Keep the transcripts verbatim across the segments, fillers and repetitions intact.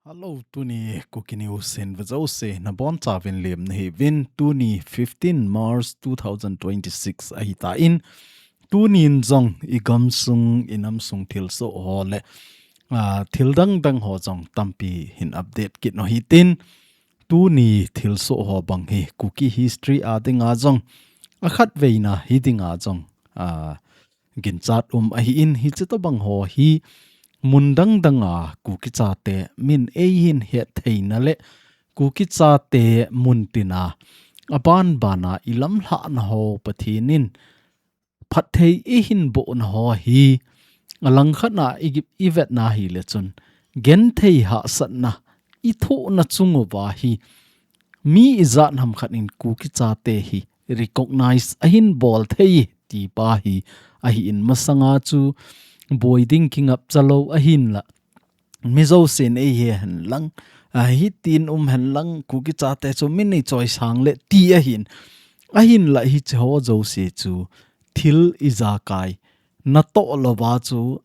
Hello, tuni Kuki News hin vajose nabonchauvin lemna hiuvin, tuni fifteen March two thousand twenty-six ahitan, tunin jong igamsung inamsung thilsoh ho le, ah, thil dangdang ho jong tampi hin update kit u hitin, tuni thilsoh ho bang hi Kuki history a dinga jong, akhatveina hi dinga jong, ah, ginchat um ahin, hiche tobang ho hi mun dangdanga Kuki chate min eihin hettheina le Kuki chate muntina abanbana ilamlhahna ho Pathen in phatthei eihin bohna ho hi alangkhatna i, ivetna hile chun genthei hahsatna ithohna chung uva hi mi ijat hamkhat in Kuki chate hi recognize ahin bol thei ti pa hi ahin, masanga chu boi ding kingapcha lou ahinla, mi jousen eihe henlang, ahitin um henlang, Kuki chate chu min eichoisang le ti ahin, ahinla hiche ho jouse chu thil ijakai natoh louva chu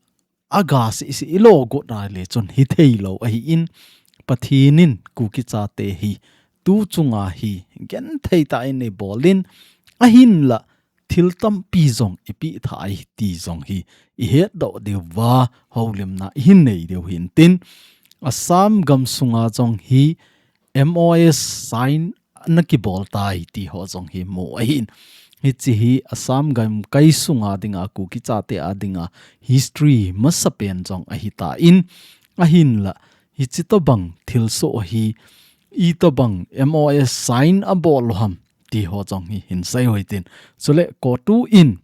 aga sisi ilo got a le chun hithei lou ahin, Pathen in Kuki chate hi tu chunga hi genthei tah in eibolin, ahinla thil tampi jong ipeh thei ti jong hi ihetdoh diuva houlimna ihin nei diu hintin, Assam gamsunga jong hi M O S sign ana kibol tai ti ho jong hi mu ahin. Hiche hi Assam gamkai sunga dinga Kuki chate a dinga history masapen jong ahitan, ahinla hiche tobang thilsoh hi itobang M O S sign abol u ham ti ho jong hi hinsei u hitin. Chule COTU in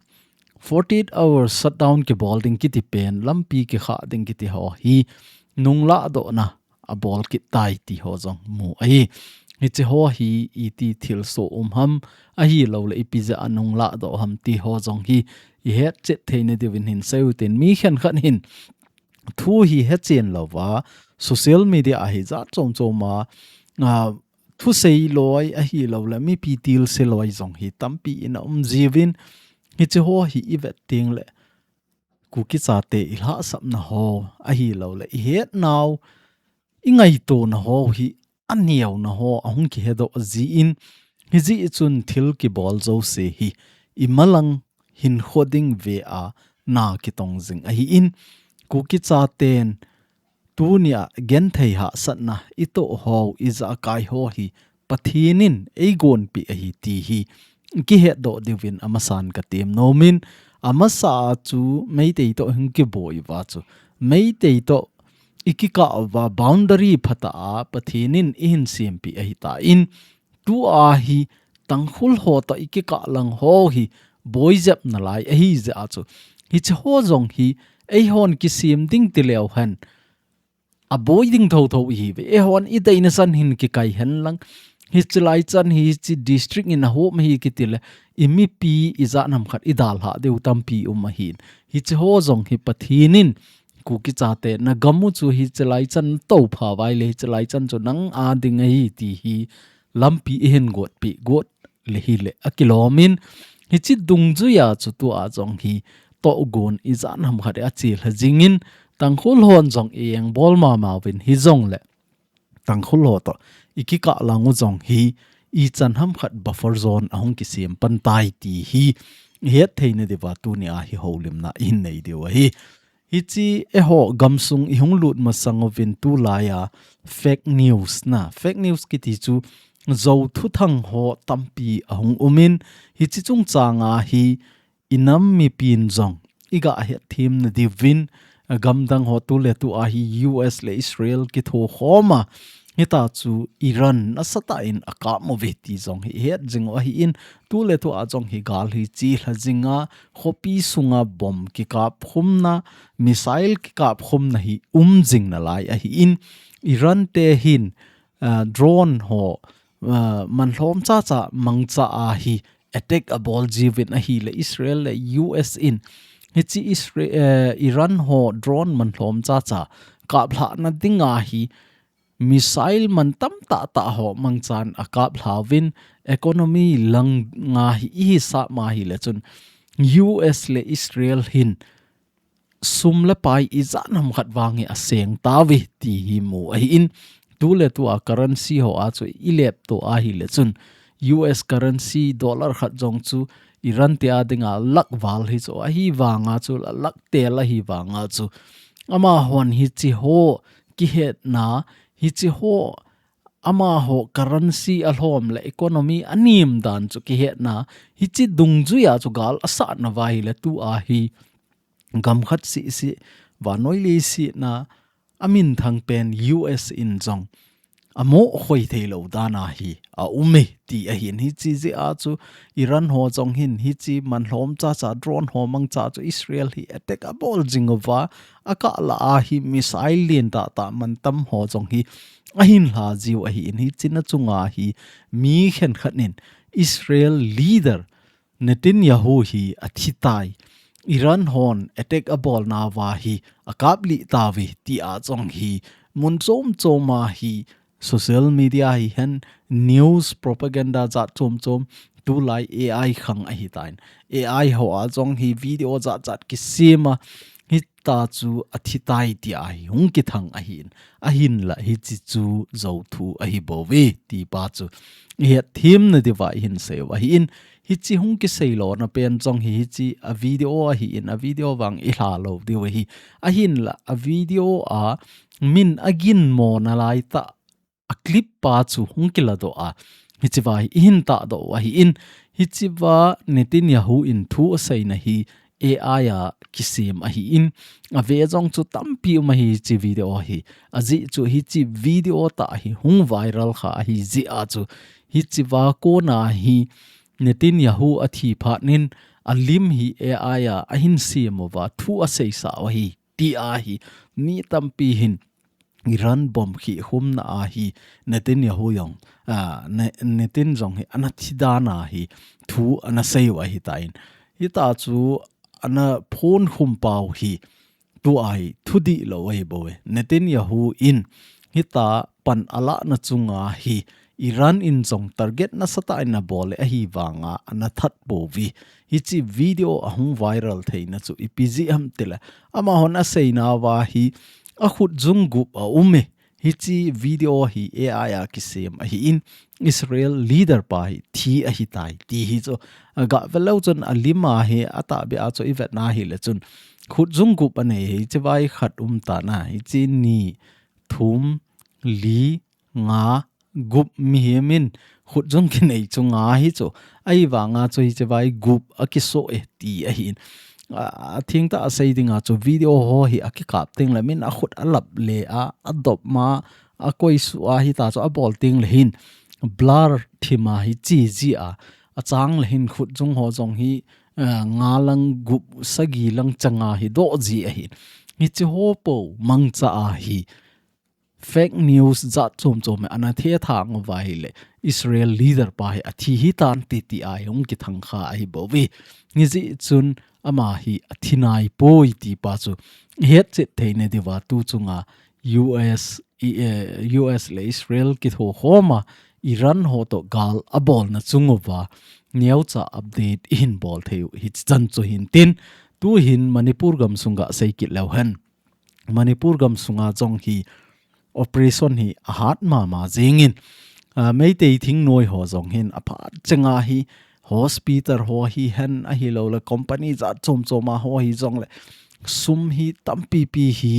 forty-eight hours shutdown kibol ding kiti pen, lampi kikhah ding kiti ho hi nungladohna abol kit tai ti ho jong mu ahi. Hiche ho hi iti thilsoh um ham, ahilouleh ipi jeh a nungladoh ham ti ho jong hi ihetchet theina diuvin hinsei u hitin, mi khenkhat hin thu hi hechen louva social media a hi jat chom chom a, a, thusei loi ahilouleh mipi tilse loi jong hi tampi in aum jiuvin, hiche ho hi ivet tengleh Kuki chate ilhahsapna ho ahilouleh ihetnau, ingaitona ho hi aneona ho ahung kihedoh jin, hijeh chun thil kibol jouse hi imalang hinkho ding ve a na kitong jing ahin, Kuki chaten tunia genthei hahsatna itoh ho, ijakai ho hi Pathen in eigonpeh ahi ti hi kihetdoh diuvin amasan katem nomin, amasa a chu Meitei toh hung kiboi uva chu Meitei toh ikikah uva boundary phatah a Pathen in eihin sempeh ahitan, tua hi Tangkhul ho toh ikikah lang ho hi boijep nalai ahi jeh a chu, hiche ho jong hi eihon kisem ding tileu hen aboi ding thotho ihiuve. Eihon ideina chan hin kikai henlang, hiche lai chan hi hiche district in ahom ahi kitile, imipi ijat hamkhat idalhah diu tampi um ahin. Hiche ho jong hi Pathen in Kuki chate nagam u chu hiche lai chan toupha uva ahile hiche lai chan chu nang a ding ahi ti hi lampi eihin gotpeh got le hile akilomin, hiche dungjuia chu tua jong hi tohgon ijat hamkhat a achelha jingin, Tangkhul hon jong eiengbol mama uvin, hijongle Tangkhul ho toh ikikah lang u jong hi ichan hamkhat buffer zone ahung kisem pan tai ti hi ihet theina diuva tunia hi houlimna ihin nei diu ahi. Hiche eiho gamsung ihung lut masang uvin tulai a fake news na, fake news kiti chu jou thuthang ho tampi ahung umin, hiche chungchang a hi inam mipin jong iga hetthem na diuvin, gamdang ho tuletu a hi U S le Israel kithokhom a, hitia chu Iran nasatah in akap uve ti jong hi ihet jing u ahin, tuletu a jong hi gal hi chelha jinga, khopi sunga bomb kikapkhumna, missile kikapkhumna hi um jing nalai ahin, Iran te hin, ah, drone ho, ah, manlhom chacha mangcha a hi attack abol jiuvin ahile Israel le U S in hiche Isra-, eh, Iran ho drone manlhom chacha kaplhahna dinga hi missile man tamtah tah ho mangchan akaplhauvin, economy langa hi ihisap ma ahile chun U S le Israel hin sum le pai ijat ham khat vang hi aseng tauve ti hi mu ahin, tu le tu a currency ho a chu i lep to ahile chun U S currency dollar khat jong chu Iran te a dinga lakh val hi chu ahi vanga chu lakh tel ahi vanga chu amahon hichi ho kihetna, hichi ho amaho currency alhom le economy anem dan chu kihetna, hichi dungjuia chu gal asatna va hile tu ahi gam khat sisi vannoi leiset a amin thang pen U S in jong amo khoi thei lo dan ahi a um e ti ahin, hichi jeh a chu Iran ho jong hin hichi man lhom cha cha drone ho mang cha chu Israel hi attack abol jing uva, akah la a hi missile lien tah tah man tam ho jong hi ahin lha jiu ahin, hichi na chunga hi mi khen khat in Israel leader Netanyahu hi athi tai. Iran hon attack abolna va hi akap lih tauve ti a jong hi mun chom chom a hi social media hi hen news propaganda jat chom chom tulai A I khang ahi tan. A I ho a jong hi video jat jat kisem a hita chu athi tai ti a hi hung kithang ahin. Ahin la hichi chu jou thu ahi bouve ti pa chu i het thim na diuva i hin sei u ahin, hichi hung kisei lona pen jong hi hichi a video ahin, a video vang i hla lo diu ahi. Ahin la a video a min agin mo na lai tah a clip pa chu hung kila doh a, hichi va hi i hin tah doh u ahin, hichi va Netanyahu in thu asei na hi A I a kisem ahin, a ve jong chu tampi um ahi hichi video hi. Ajeh chu hichi video tah hi hung viral kha ahi jeh a chu hichi va kona hi Netanyahu athi phat in a lim hi A I a ahin sem uva thu asei sa u ahi ti a hi mi tampi hin Iran bomb khi khum na a hi Netanyahu jong, a, Ne-, Netin jong hi ana thi dan a hi thu ana sei u ahi tan. Hita chu ana phon khum pau hi tu a hi thu dih lo ahi bou e. Netanyahu in hita pan ala na chunga hi Iran in jong target nasatah in abol e ahi vanga ana that bou vi. Hichi video ahung viral theina chu ipi jeh ham tile, amahon asei nauva hi akhut jung gup a um e. Hichi video hi A I a kisem ahin, Israel leader pa hi thi ahi tai ti hi chu. Aga ve leu chun a lim a hi atahbeh a chu i vet na hile chun khut jung gup anei, hichi vai khat um tan a, hichi ni, thum, li, nga, gup mihem in khut jung kinei chu nga hi chu. Ahi vanga chu hichi vai gup akiso e ti ahin. A, a thengtah a sei dinga chu video ho hi akikap teng le min akhut alap le a, adop ma, akoi su a hita chu abol teng le hin blur thim a hi chi ji a, achang le hin khut jung ho jong hi, a, nga lang gup sagi lang changa hi doh ji ahin. Hichi ho po mangcha a hi fake news jat chom chom e ana the thang uva hile Israel leader pa hi athi hi tan ti ti a hi hung kithang kha ahi bou vi. Hijeh chun ama hi athi nai poi ti pa chu i het chet theina diuva tu chunga U S, i, eh, U S le Israel kitho khom a Iran ho to gal abolna chung uva neocha update i hin bol thei u hichan chu hin tin, tu hin Manipur gam sunga sei kit leu hen. Manipur gam sunga jong hi operation hi ahat mama jingin, a, Meitei thingnoi ho jong hin aphat chenga hi hospital ho hi hen ahilou le company jat chom chom a ho hi jong le sum hi tampi pi hi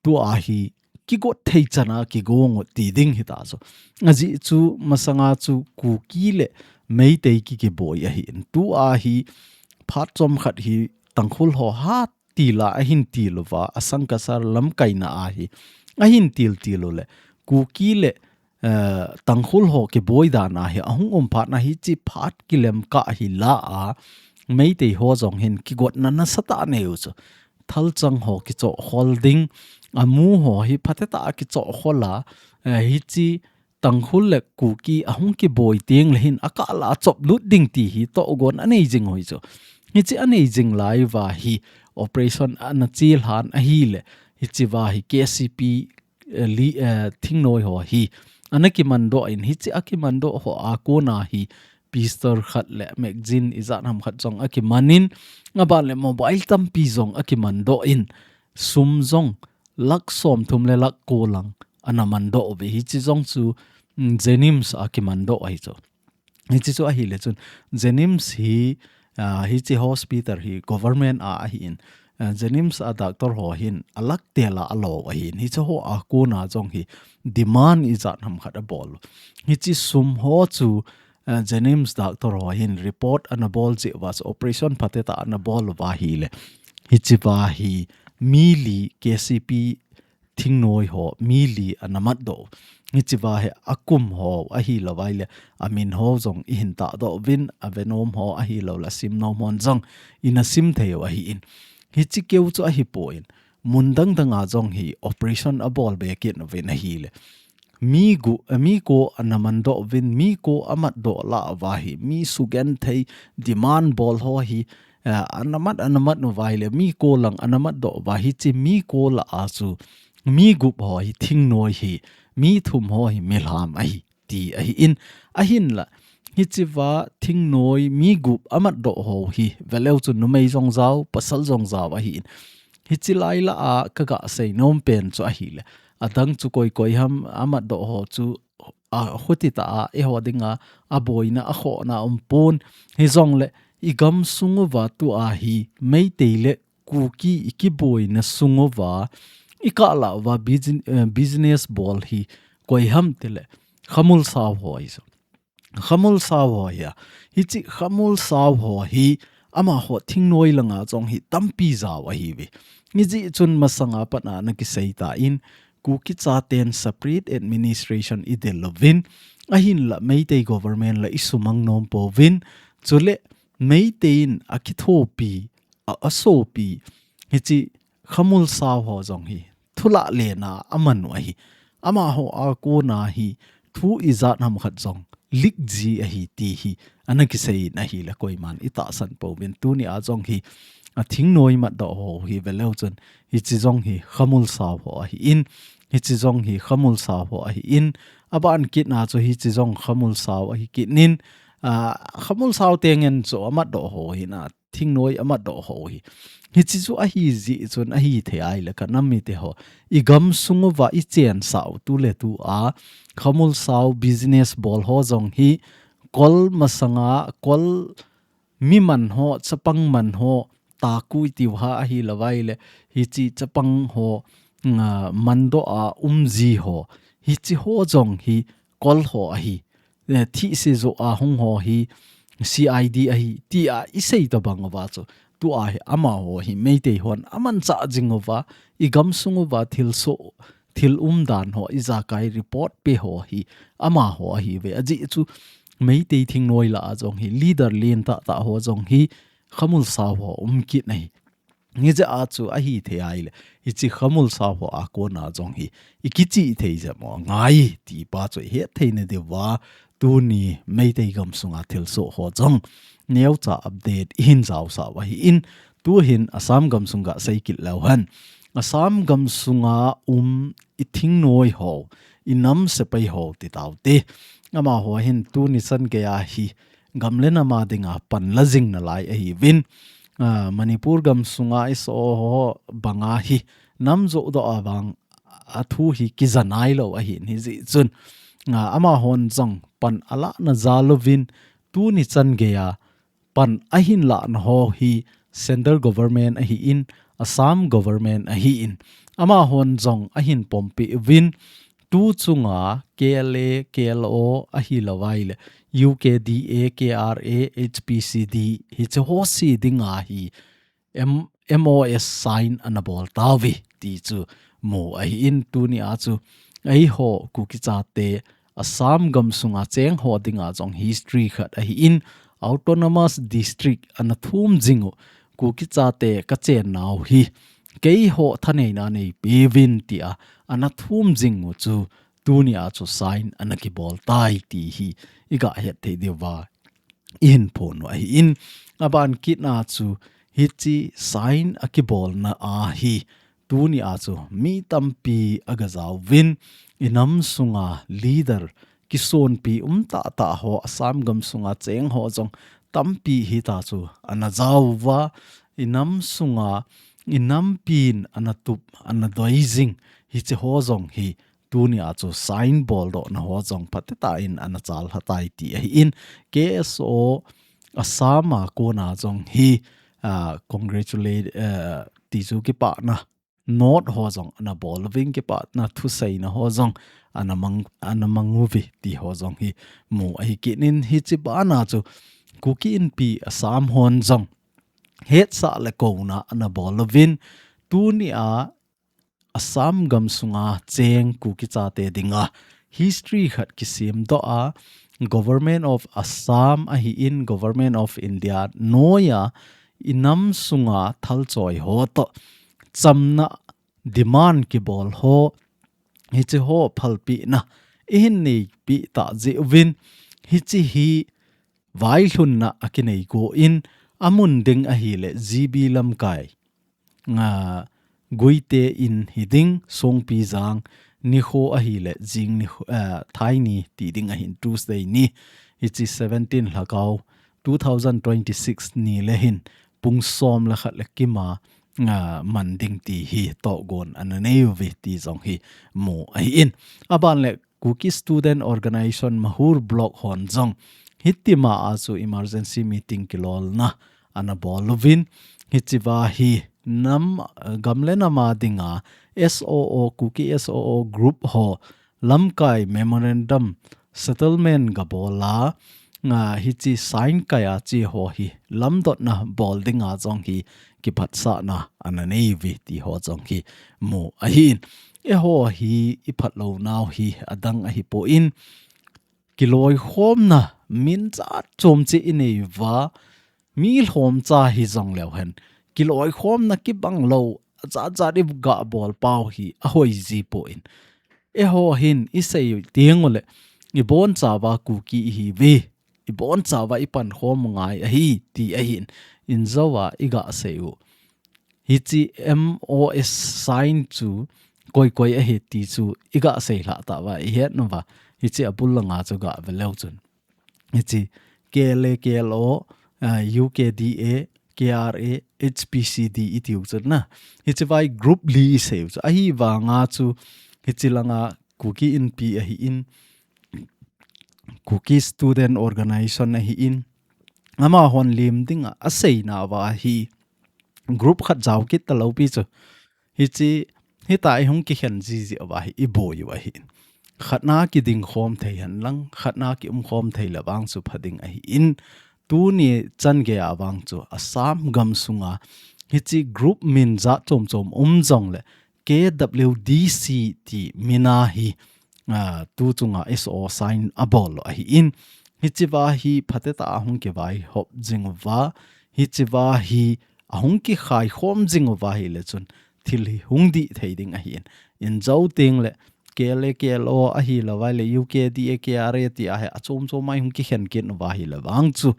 tu a hi kigot thei chana kigong u ti ding hita chu. Ajeh chu masanga chu Kuki le Meitei ki kiboi ahin, tu a hi phat chom khat hi Tangkhul ho hat til a ahin til uva, a Sangkasar lamkaina a hi ahin til til u le, Kuki le, eh, Tangkhul ho kiboi dan a hi ahung um phat na hichi phat kilem kah hi la a, Meitei ho jong hin kigotna nasatah nei u chu. Thalchang ho kichoh khol ding, amu ho hi phatetah a kichoh khol a, eh, hichi Tangkhul le Kuki ahung kiboi teng le hin akah la a chop lut ding ti hi tohgon anei jing u hi chu. Hichi anei jing lai uva hi operation ana chil han ahile, hichi uva hi K C P, eh, li, eh, thingnoi ho hi ana kimandoh in, hichi akimandoh ho a kona hi pistol khat le magazine ijat ham khat jong akiman in, aban le mobile tampi jong akiman doh in, sum jong lakh somthum le lakh ko lang ana man doh uve. Hiche jong chu, mm, Jennings a kiman doh ahi chu. Hiche chu ahile chun Jennings hi, ah, hiche hospital hi government a ahin, ah, Jennings a doctor ho hin alakh tel a alo ahin, hiche ho a kona jong hi demand ijat ham khat abol. Hiche sum ho chu, ah, Jennings doctor ho hin report ana bol jeh uva chu operation phatecha ana bol uva ahile, hiche uva hi mi li K C P thingnoi ho mi li ana mat doh. Hiche uva hi akum ho ahilou vaile, amin ho jong ihin tahdoh uvin, avenom ho ahilou le asimnom hon jong ina sim thei u ahin. Hiche keu chu ahipon, mun dang dang a jong hi operation abol be kit uvin ahile, mi gu-, eh, mi ko ana man doh uvin, mi ko amat doh lah uva hi, mi sugenthei demand bol ho hi, eh, ana mat, ana mat uva ahile, mi ko lang ana mat doh uva hiche mi ko lah a chu mi gup ho hi thingnoi hi, mi thum ho hi milham ahi ti ahin, ahinla, hiche uva thingnoi mi gup amat doh ho hi, veleu chun numei jong jao, pasal jong jao ahin. Hiche lai lah a kaga seinom pen chu ahile, adang chu koi koi ham amat doh ho chu, a, khuti tah a eiho dinga aboina akhohna umpon, hijongle igam sung uva tua hi Meitei le Kuki ikiboina sung uva, ikah lah uva busin-, eh, business bol hi koi ham tile, Khamulsao ho ahi chu. Khamulsao ho ahi a. Hiche Khamulsao ho hi amaho thingnoi langa jong hi tampi jao ahiuve. Hijeh chun masanga pat a ana kisei tan, Kuki chaten separate administration idel uvin, ahinla Meitei government la isumang nom pouvin, chule Meitei in akithopi, a, asopi, hiche Khamulsao ho jong hi thulah lena aman u ahi. Amaho a kona hi thu ijat ham khat jong leak ji ahi ti hi ana kisei in ahile, koiman itahsan pouvin, tuni a jong hi athingnoi mat doh ho hi veleu chun, hiche jong hi Khamulsao ho ahin, hiche jong hi Khamulsao ho ahin, aban kit na chu hiche jong Khamulsao ahi kit in, a, Khamulsao teng in chu amat doh ho hi na, thingnoi amat doh ho hi. Hiche chu ahi jeh chun ahithei ahile, kanam mite ho, igam sung uva ichensah u tuletu a Khamulsao business bol ho jong hi, kol masanga, kol mi man ho, chapang man ho, taku itiu ha ahilou vaile, hiche chapang ho, nga, mandoh a um ji ho, hiche ho jong hi kol ho ahi. Eh, thihse joh a hung ho hi C I D ahi, tia isei tobang uva chu, tua hi amaho hi Meitei hon amanchah jing uva, igam sung uva thilsoh, thil umdan ho, ijakai report pe ho hi amaho ahiuve. Ajeh chu Meitei thingnoi lah a jong hi leader lentah tah ho jong hi Khamulsao ho um kit ahi. Hijeh a chu ahithei ahile, hiche Khamulsao ho a kona jong hi ikichihthei jep u angai ti pa chu ihet theina diuva, tuni Meitei gam sunga thilsoh ho jong neocha update ihin jaosah u ahin, tuhin Assam gam sung gasei kit leu hen. Assam gam sunga um ithingnoi ho, inam sepai ho titaute, amaho hin tuni chan geiya hi gam le nam a dinga pan la jing nalai ahiuvin. Ah, Manipur gam sunga iso ho banga hi nam johdoh a vang athu hi kija nailou ahin, hijeh chun, ah, amahon jong pan alahna jal uvin, tuni chan geiya pan ahin lahna ho hi Central Government ahin, Assam Government ahin, amahon jong ahin pompi uvin, tu chunga K L A, K L O ahilou vaile, U K D A, K R A, H P C D, hiche ho se dinga hi M-, M O S sign ana bol tauve ti chu mu ahin, tuni a chu eiho Kuki chate Assam gam sunga cheng ho dinga jong history khat ahin, autonomous district ana thum jing u, Kuki chate kachen nau hi keiho thaneina neipeuvin tia ana thum jing u chu tuni a chu sign ana kibol tai ti hi iga het thei diuva ihin phon u ahin, aban kit na chu hiche sign akibolna a hi tuni a chu mi tampi aga jaovin, inam sunga leader kisonpi um tahtah ho, Assam gam sunga cheng ho jong tampi hita chu ana jao uva, i nam sunga, i nampin ana tup, ana doi jing, hiche ho jong hi tunia chu sign boldohna ho jong phatecha in ana chal lha tai ti ahin, K S O Assam a kona jong hi, ah, congratulate, eh, ti chu kipana note ho jong ana bol uvin, kipana thuseina ho jong ana mang, ana mang uve ti ho jong hi mu ahi kit in, hiche bana chu Kuki Inpi Assam hon jong hetsah le kouna ana bol uvin, tunia Assam gam sunga cheng Kuki chate dinga history khat kisemdoh a, Government of Assam ahin Government of India noija i nam sunga thalchoi ho toh chamna demand kibol ho, hiche ho phalpina ihin neipeh tah jeh uvin, hiche hi vailhunna akinei gon, amun ding ahile G B lamkai, nga, Guite in hiding, Songpijang, nikho ahile jing nikho, eh, Thaini ti ding ahin, Tuesday ni, hiche seventeen Lhagao two thousand twenty-six ni le hin pung som le khat le kima, ah, man ding ti hi tohgon ana nei uve ti jong hi mu ahin. Aban le Kuki Student Organization Mahur Block hon jong hitima a chu emergency meeting kilolna ana bol uvin, hichea hi nam, gam le nam a dinga S O O, Kuki S O O group ho lamkai memorandum settlement ga bol a, nga, hiche sign kai a che ho hi lamdotna bol dinga jong hi kiphatsahna ana nei uve ti ho jong hi mu ahin. Eiho hi i phatlounau hi adang ahipon, kiloikhomna min jat chom cheh i nei uva, mi lhomcha hijong leu hen, kiloikhomna kibang lou, ajat jat i ga bol pau hi ahoi jipon. Eiho hin i sei teng ule, i bonchauva Kuki i hiuve, i bonchauva i pankhom u ngai ahi, ti ahin, injouva i ga sei u. Hiche M O S sign chu koi koi ahi ti chu i ga sei lhah tauva, i het nauva, hiche abul langa chu ga ve leu chun, hiche K L A, K L O, ah, U K D A, K R A, H P C D i tiu chun na. Hichea hi group li i sei u chu. Ahivanga chu hiche langa Kuki Inpi ahin, Kuki Student Organization ahin, amahon lim dinga aseinauva hi group khat jao kit talou pi chu. Hiche, hitia i hung kikhen jiji uva hi i boi u ahin. Khatna kiding khom thei hen lang, khatna kium khom thei le vang chu pha ding ahin. Tuni chan geiya vang chu Assam gam sunga hiche group min jat chom chom um jong le K W D C ti mina hi, ah, tu chunga S O sign abol u ahin. Hichea hi phatecha a hung kivaihop jing uva, hichea hi ahung kikhai khom jing uva ahile chun thil hi hung dih thei ding ahin. Injou teng le K L A, K L O ahilouva le U K D A, K R A ti ahi achom chom a i hung kikhen kit uva ahile vang chu,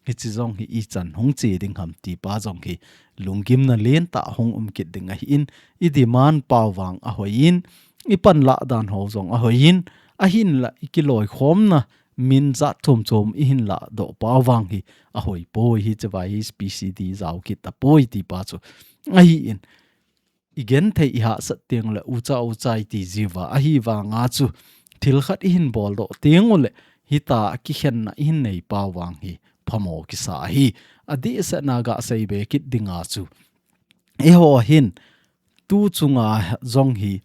hiche jong hi ichan hung che ding ham ti pa jong hi lunggimna lentah hung um kit ding ahin, i demand pau vang ahoiyin, i panlah dan ho jong ahoiyin, ahinla i kiloikhomna min jat chom chom i hin lahdoh pau vang hi ahoi poi, hichea hi H P C D jao kit tapoi ti pa chu ahin. I genthei i hahsat teng le ucha ucha i ti jiuva, ahivanga chu thil khat i hin boldoh teng ule hitia kikhenna i hin nei pau vang hi phamo kisa ahi. Adehsetna ga sei be kit dinga chu, eiho hin tu chunga jong hi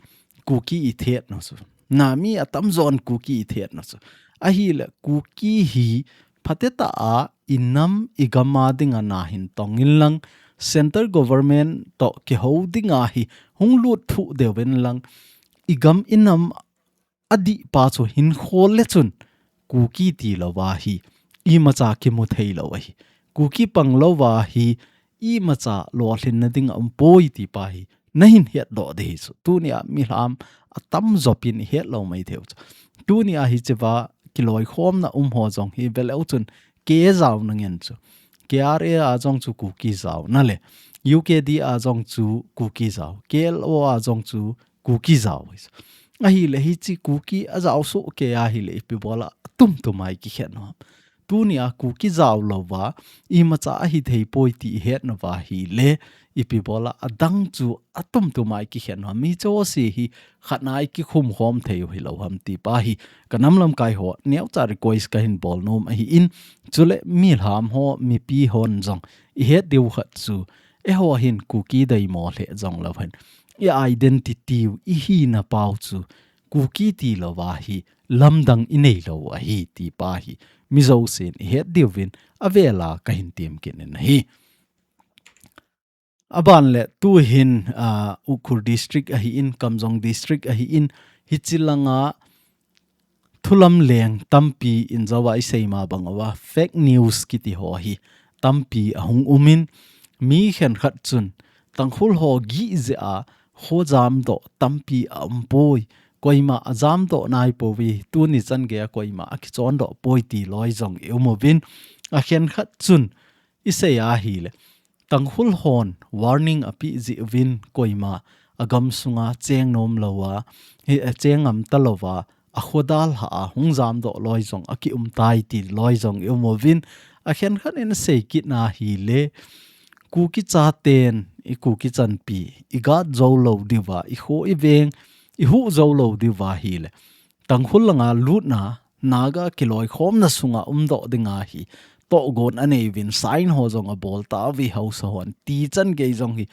Kuki i thet nau chu, na, mi atamjon Kuki i thet nau chu, ahile Kuki hi phatecha a i nam i gam a dinga na hin tong in lang, Central Government toh kihou dinga hi hung lut phuh deu in lang, i gam i nam adih pa chu hin khol le chun Kuki tilouva hi imacha kimu thei lou ahi. Kuki panglouva hi imacha lolhinna ding aumpoi ti pa hi na hin hetdoh ding ahi chu. Tunia mi lham atamjo pin i hetlou mai thei u chu. Tunia hichea kiloikhomna um ho jong hi ve leu chun K jaona ngen chu, K R A a jong chu Kuki jaona le, U K D A a jong chu Kuki jao, K L O a jong chu Kuki jao. Ahile hiche Kuki ajao soh kei ahile ipi bola atum tum a ikikhen u ham. Tunia Kuki jao louva imacha ahi thei poi ti ihet nauva ahile ipi bola adang chu atum tum a ikikhen u ham. Mi chose hi khat na ikikhum khom thei u hilou ham ti pa hi ka nam lamkai ho neocha request kahin bol nom ahin, chule mi lham ho mipi hon jong ihet diu khat chu eiho hin Kuki daimo lheh jong lou hen i identity u ihina pau chu Kuki ti louva hi lamdang inei lou ahi ti pa hi mi jousen ihet diuvin avela kahin tem kit in ahi. Aban le tuhin, ah, Ukhrul District ahin, Kamjong District ahin, hiche langa thulam leng tampi in jouva isei ma bang uva fake news kiti ho hi tampi ahung umin, mi khenkhat chun Tangkhul ho gih jeh a kho jamdoh tampi aum poi, koima ajamdoh nai pouve, tuni chan geiya koima akichondoh poi ti loi jong i um uvin, akhenkhat chun isei ahile Tangkhul hon warning apeh jeh uvin koima agam sunga cheng nom louva, hi, eh, cheng ngam talouva, akho dalha a hung jamdoh loi jong akium tai ti loi jong i um uvin, akhenkhat in asei kit na ahile Kuki chaten i Kuki chanpi i guard jou lou diuva, i kho i veng i huh jou lou diuva ahile Tangkhul langa lutna, Naga kiloikhomna sunga umdoh dinga hi tohgon anei uvin, sign ho jong abol tauve haosa hon, ti chan gei jong hi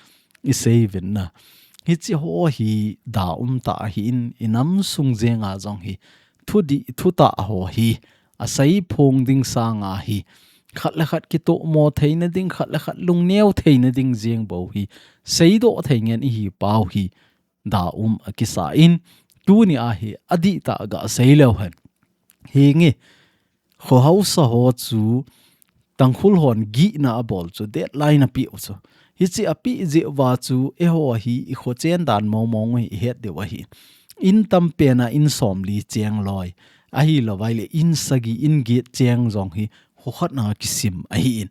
isei uvin na. Hiche ho hi da um tah ahin, i nam sung jenga jong hi thudih thutah ho hi asei phong ding sanga hi khat le khat kitomo theina ding, khat le khat lungneo theina ding jeng bou hi seidoh thei ngen ihi pau hi da um akisa in, tunia hi adihtah gasei leu hen. Hinge, kho haosa ho chu Tangkhul hon gihna abol chu deadline apeh u chu. Hiche apeh jeh uva chu eiho hi i kho chen dan mong mong u hi ihet diu ahi. In tampen a in somli cheng loi, ahilouva ahile in sagi in get cheng jong hi kho khat na kisim ahin.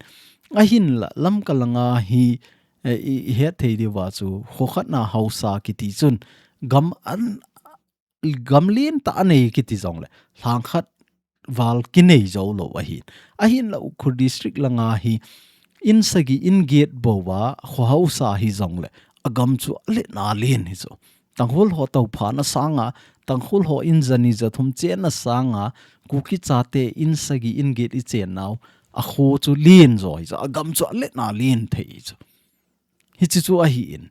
Ahinla Lamka langa hi, eh, i, ihet thei diuva chu kho khat na haosa kiti chun gam an, gam lentah anei kiti jongle lhang khat val kinei jou lou ahin. Ahinla Ukhrul District langa hi in sagi in get bouva kho haosa hijongle agam chu alet na len hi chu. Tangkhul ho touphatna sanga, Tangkhul ho in jani jathum chenna sanga, Kuki chate in sagi in get ichenau, akho chu len jo hi chu, agam chu alet na len thei hi chu. Hiche chu ahin.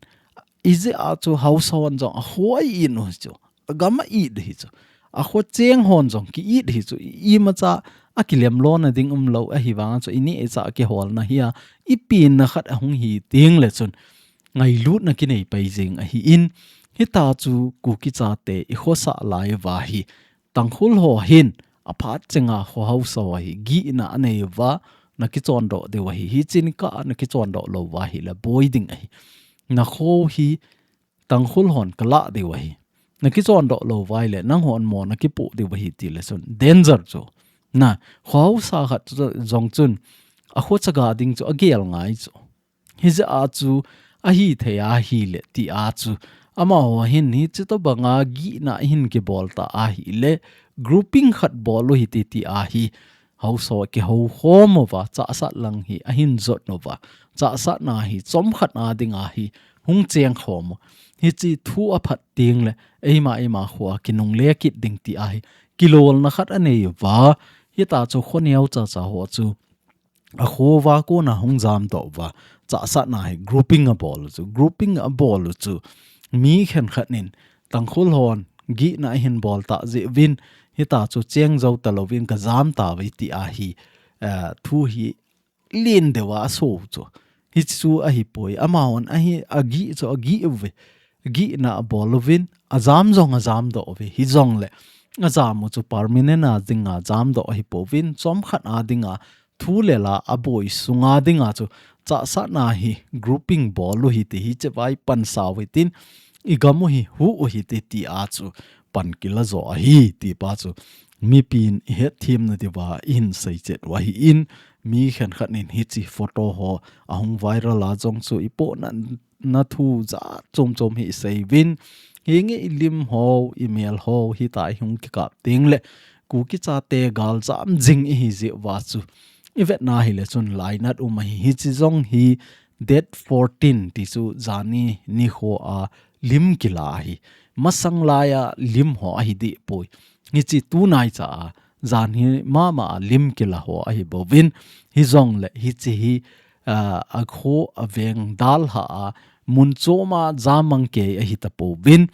Ijeh a chu haosa hon jong akho a-it u hi chu, agam a-it hi chu. Akho cheng hon jong ki-it hi chu, i, imacha akilem lona ding umlou ahivanga chu, ineh icha kiholna hi a, ipenna khat ahung hi tengle chun ngailutna kinei pai jeng ahin, hita chu Kuki chate i khosah lai uva hi, Tangkhul ho hin aphat chenga kho haosa ho hi gihna anei uva, na kichondoh diu ahi, hiche nikah a na kichondoh lou uva ahile boi ding ahi. Na kho hi Tangkhul hon kalah diu ahi. Na kichondoh lou uva ahile nanghon mo na kipoh diu ahi tile chun danger chu. Na, kho haosa khat chu jong chun akho chaga ding chu agel ngai chu. Hijeh a chu ahithei ahile ti a chu, amaho hin hiche tobanga gihna ahin kibol ta ahile, grouping khat bol u hite ti ahi. Haosa kihoukhom uva, chahsat lang hi ahin jot uva, chahsatna hi chomkhat na dinga hi hung chengkhom u. Hiche thu aphat tengle eima eima kho a kinungle kit ding ti ahi. Kilolna khat anei uva, hita chu kho neocha cha ho chu akho uva kona hung jamdoh uva, chahsatna hi grouping abol u chu, grouping abol u chu, mi khenkhat in Tangkhul hon gihna ahin bol ta jeh uvin, hita chu cheng jou talouvin kajam tauve ti ahi, eh, thu hi len deuva aso u chu. Hichu ahipoi, amahon ahi, agih chu agih uve. Gihna abol uvin, ajam jong ajamdoh uve. Hijongle ajam u chu permanent a dinga jamdoh ahipouvin, chomkhat a dinga thu le la aboi sunga dinga chu chahsatna hi grouping bol u hite, hiche vai pansau hitin, igam u hi huh u hite ti a chu pan kila jo ahi ti pa chu mipin ihet themna diuva ihin seichet u ahin, mi khenkhat in hiche photo ho ahung viral a jong chu ipohnatna thu jat chom chom hi isei uvin, Hinge i lim ho, i mel ho, hita i hung kikap teng le, Kuki chate gal jam jing i hi jeh uva chu. I vetna hi le chun lainat um ahi, hichi jong hi date fourteen ti chu jani nikho a lim kila ahi. Masang laia lim ho ahi dih poi. Hichi tunai cha a, jan hi mama a lim kila ho ahi bouvin. Hi jong le, hichi hi, ah, a kho a veng dalha a, mun choma jamang kei ahi ta pouvin.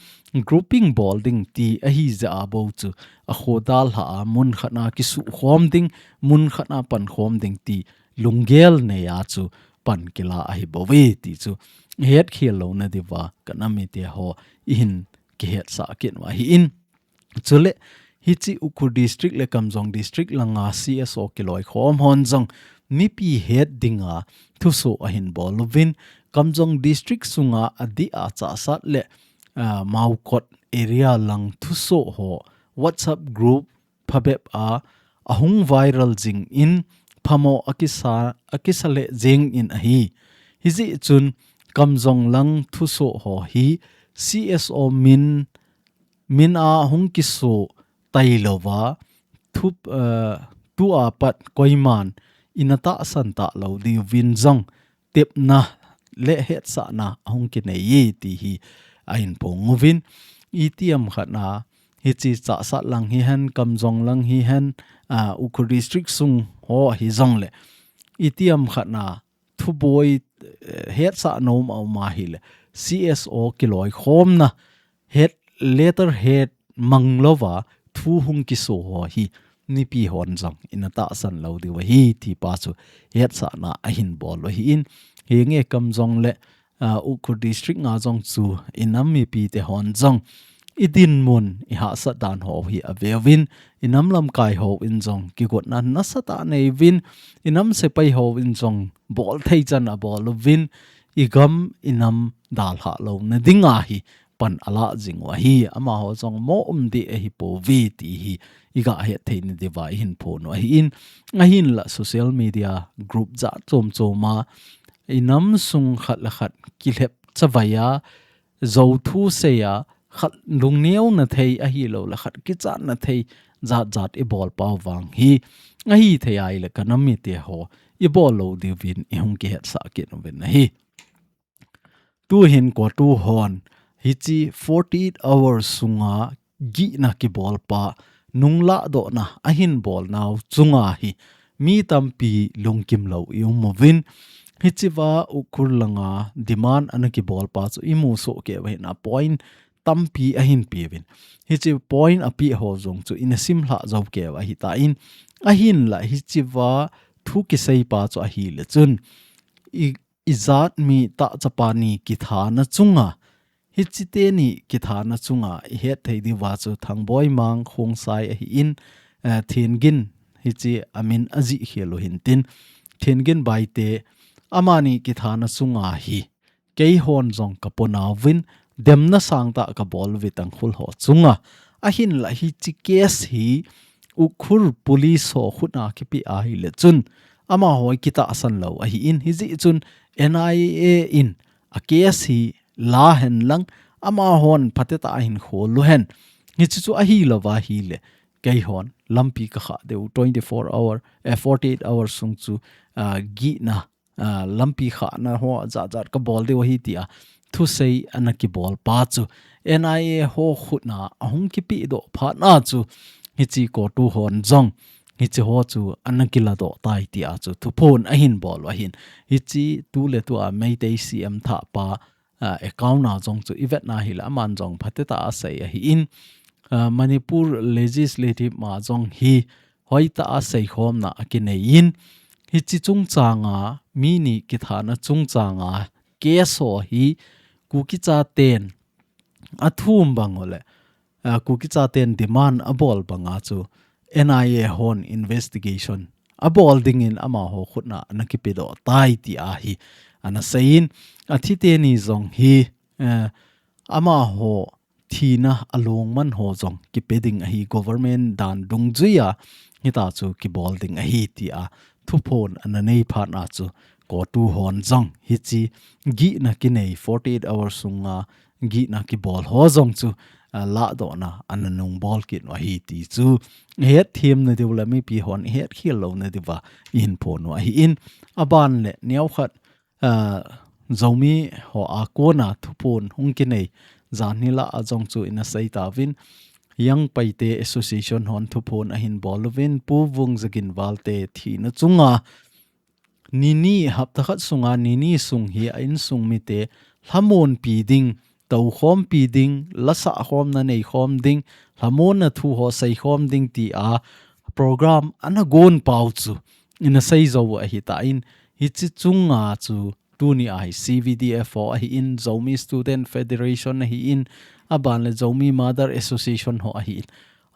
Grouping bol ding ti ahi jeh a bou chu. A kho dalha a, mun khat na kisu khom ding, mun khat na pan khom ding ti lunggel nei a chu pan kila ahi bouve ti chu. Het khel louna diuva ka nam mite ho i hin kihetsah kit u ahi in. Chule, hichi Ukhrul District le Kamjong District langa C S O kiloikhom hon jong mipi het dinga thusoh ahin bol uvin, Kamjong District sunga adeh a Chassad le, ah, Maukot area lang thusoh ho WhatsApp group phabep a ahung viral jing in phamo akisa, akisa le jing in ahi. Hijeh chun Kamjong lang thusoh ho hi C S O min, min a hung kiso tai louva, thup, eh, tua pat koiman ina tahsan talou diuvin jong tepna le hetsahna ahung kinei e ti hi ahin phong uvin. Itiham khat na, hichi Chassad lang hihen, Kamjong lang hihen, ah, Ukhrul District sung ho hi jong le. Itiham khat na, thuboi, eh, hetsah nom a um ahi le. C S O kiloikhomna, het, letter het mang louva, thu hung kiso ho hi. Mipi hon jong, ina tahsan lou diu ahi, ti pa chu, hetsahna ahin bol u ahi in. Hinge Kamjong le, ah, Ukhrul District nga jong chu, i nam mipi te hon jong. I dinmun, i hahsat dan ho hi aveuvin, i nam lamkai hon jong, kigotna nasatah nei uvin, i nam sepai hon jong, bol thei chan abol uvin, i gam, i nam dalha louna dinga hi, pan ala jing u ahi, amaho jong mo um deh ahi pouve ti hi, i gahet theina diuva i hin phong u ahi in, ahinla social media group jat chom chom a, i nam sung khat le khat kilhep chavai a, jou thu sei a, khat lungneuna thei ahilou le khat kichatna thei jat jat i bol pau vang hi, ahi thei a i le ka nam mite ho, i bol lou diuvin i hung kihetsah kit uvin ahi. Tuhin CoTU hon, hichi forty-eight hours sunga gihna kibol pa, nunglah dohna ahin bol nau chunga hi, mi tampi lungkim lou i um uvin. Hichiva Ukhrul langa demand ana kibol pa chu i mu soh kei uva ahin a point tampi ahin pe uvin. Hichi point ape ho jong chu ina simlhah jou kei uva ahi tan. Ahinla hichiva thu kisei pa chu ahi le chun. I ijat mi tah chapa ni kithana chunga, hichi teni kithana chunga, i het thei diuva chu Thangboi Mang Khongsai ahi in, eh, Thengin hichi amin ajih khel u hintin, Thengin Baite amani kithana chunga hi, kei hon jong ka pona uvin, demna sangtah ka bol uve Tangkhul ho chunga, ahinla hichi case hi Ukhrul police ho khutna kipe ahi le chun, amaho kitahsan lou ahi in, hijeh chun N I A in a case hi la hen lang, amahon phatecha ahin khol u hen. Hichi chu ahi louva ahi le, kei hon lampi ka kha diu twenty-four hour, eh, forty-eight hours sung chu, ah, gihna, ah, lampi khahna ho jat jat ka bol diu ahi tia thusei ana kibol pa chu N I A ho khutna ahung kipe doh phat na chu hichi CoTU hon jong hichi ho chu ana kila doh tai tia chu thuphon ahin bol u ahin. Hichi tuletua Meitei C M thahpa, ah, account na jong chu i vetna hi le aman jong phatecha asei ahi in, ah, Manipur Legislative ma jong hi hoitah a seikhomna akinei in, hichi chungchanga mi ni kithana chungchanga case ho hi Kuki chaten athum bang u le, ah, Kuki chaten demand abol banga chu N I A hon investigation abol dingin amaho khutna ana kipe doh tai tia hi ana sei in, athi teni jong hi, eh, amaho thina alungman ho jong kipe ding ahi government dan dungjuia hita chu kibol ding ahi tia thuphon ana nei phat na chu CoTU hon jong hichi gihna kinei forty-eight hours sunga gihna kibol ho jong chu, ah, lahdohna ana nung bol kit u ahi ti chu i hetthem nadiu le mipi hon i hetkhel louna diuva i hin phon u ahi in. Aban le neokhat, ah, Zomi ho a kona thuphon hung kinei jan hi lah a jong chu ina sei tauvin, Young Paite Association hon thuphon ahin bol uvin, Pu Vungzaginvalte thina chunga nini, hapta khat sunga nini sung hi a insung mite lhamon pi ding, toukhom pi ding, lasah khomna nei khom ding, lhamonna thu ho sei khom ding ti a program ana gon pau chu ina sei jou u ahi tan, hiche chunga chu tuni a hi C V D F ho ahi in, Zomi Student Federation ahi in, aban le Zomi Mother Association ho ahi in,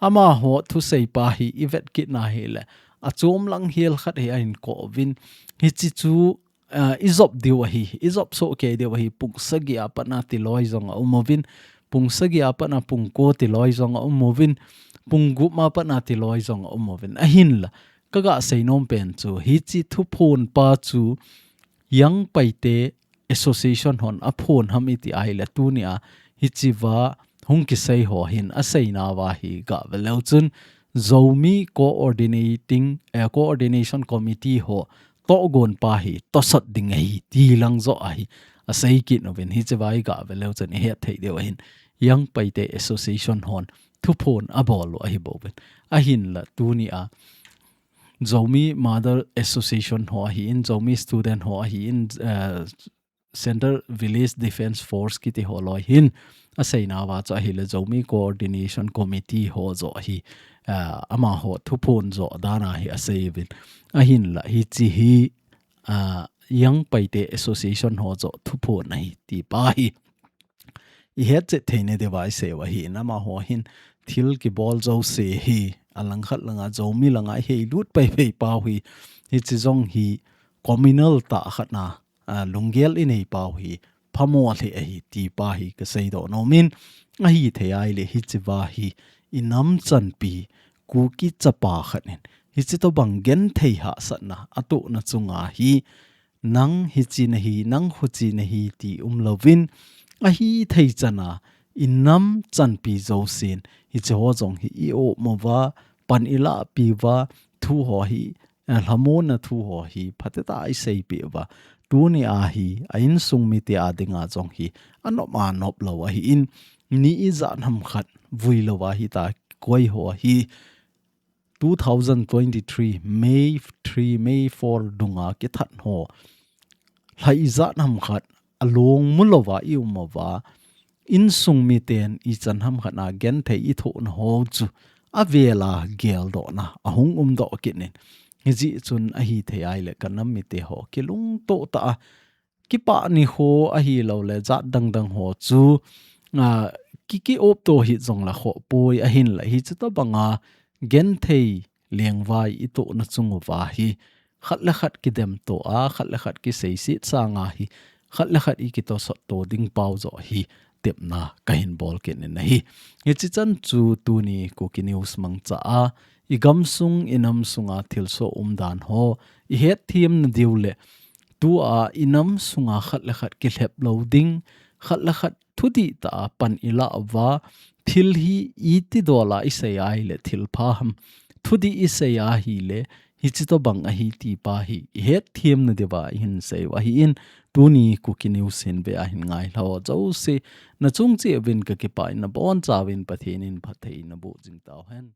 amaho thusei pa hi i vet kit na hi le, achom lang hel khat hi ahin ko uvin, hiche chu, ah, i jop diu ahi, i jop soh kei diu ahi, pung sagi a pat na tiloi jong a um uvin, pung sagi a pat na pung ko tiloi jong a um uvin, pung gup a pat na tiloi jong a um uvin. Ahin la, ka ga sei nom pen chu, hiche thuphon pa chu, Young Paite Association hon aphon ham i ti a hi le tuni a, hiche va hung kisei ho hin a seina uva hi ga ve leu chun, Zomi Coordinating, eh, Coordination Committee ho tohgon pa hi tosot ding ahi ti lang jo ahi a sei kit uvin, hiche va i ga ve leu chun i het thei diu ahin, Young Paite Association hon thuphon abol u ahi bouvin. Ahin la tuni a, Zomi Mother Association ho ahi in, Zomi Student ho ahi in, eh, Central Village Defence Force kiti ho loi hin a seina uva chu ahi le Zomi Coordination Committee ho jo ahi, ah, amaho thuphon jo dan a hi a sei uvin. Ahin la hiche hi, ah, Young Paite Association ho jo thuphon ahi ti pa hi i het chet thei nadiu va i sei u ahi in, amaho hin thil kibol jouse hi a lang khat langa Zomi langa i hei lut pai pai pau hi, hiche jong hi communal tah khat na, ah, lunggel i nei pau hi phamo lheh ahi ti pa hi ka sei doh nom in, ahi thei a hi le hiche va hi i nam chanpi Kuki chapa khat in hiche tobang genthei hahsatna atohna chunga hi, nang hiche nahi, nang huche nahi ti um louvin, ahi thei chan a i nam chanpi jousen hiche ho jong hi i um uva, pan i lahpi uva, thu ho hi, eh, lhamonna thu ho hi phatechan a i seipeh uva, tuni a hi a insung mite a dinga jong hi a nop a nop lou ahi in, ni ijat ham khat vui lou a hita koi ho hi two thousand twenty-three May three, May four dunga kithat ho, lha ijat ham khat a long mu lou va i um uva, insung miten ichan ham khat na genthei i thohna ho chu a vel a geldohna a hung um doh kit in, hijeh chun ahi thei a hi le ka nam mite ho kilungto tah a, kipah ni ho ahi lou le jat dang dang ho chu, ah, ki, ki op to hi jong la kho poi, ahin la hiche tobang a genthei lengvai i tohna chung uva hi khat le khat kidem to a, khat le khat kiseiset sang a hi, khat le khat i kitosot to ding pau jo hi tepna ka hin bol kit in ahi. Hiche chan chu tuni Kuki News mangcha a, i gamsung i nam sunga thilsoh umdan ho i hetthem nadiu le, tua i nam sunga khat le khat kilhep lou ding, khat le khat thudih tah a pan i lah uva, thil hi iti dol a i sei a hi le thil pha ham, thudih i sei a hi le hiche tobang ahi ti pa hi i hetthem nadiu va i hin sei u ahi in, tuni Kuki News hin ve a hin ngai lha ho jouse, na chung cheh uvin ka kipah in, na boncha uvin Pathen in phatthei na boh jing tau hen.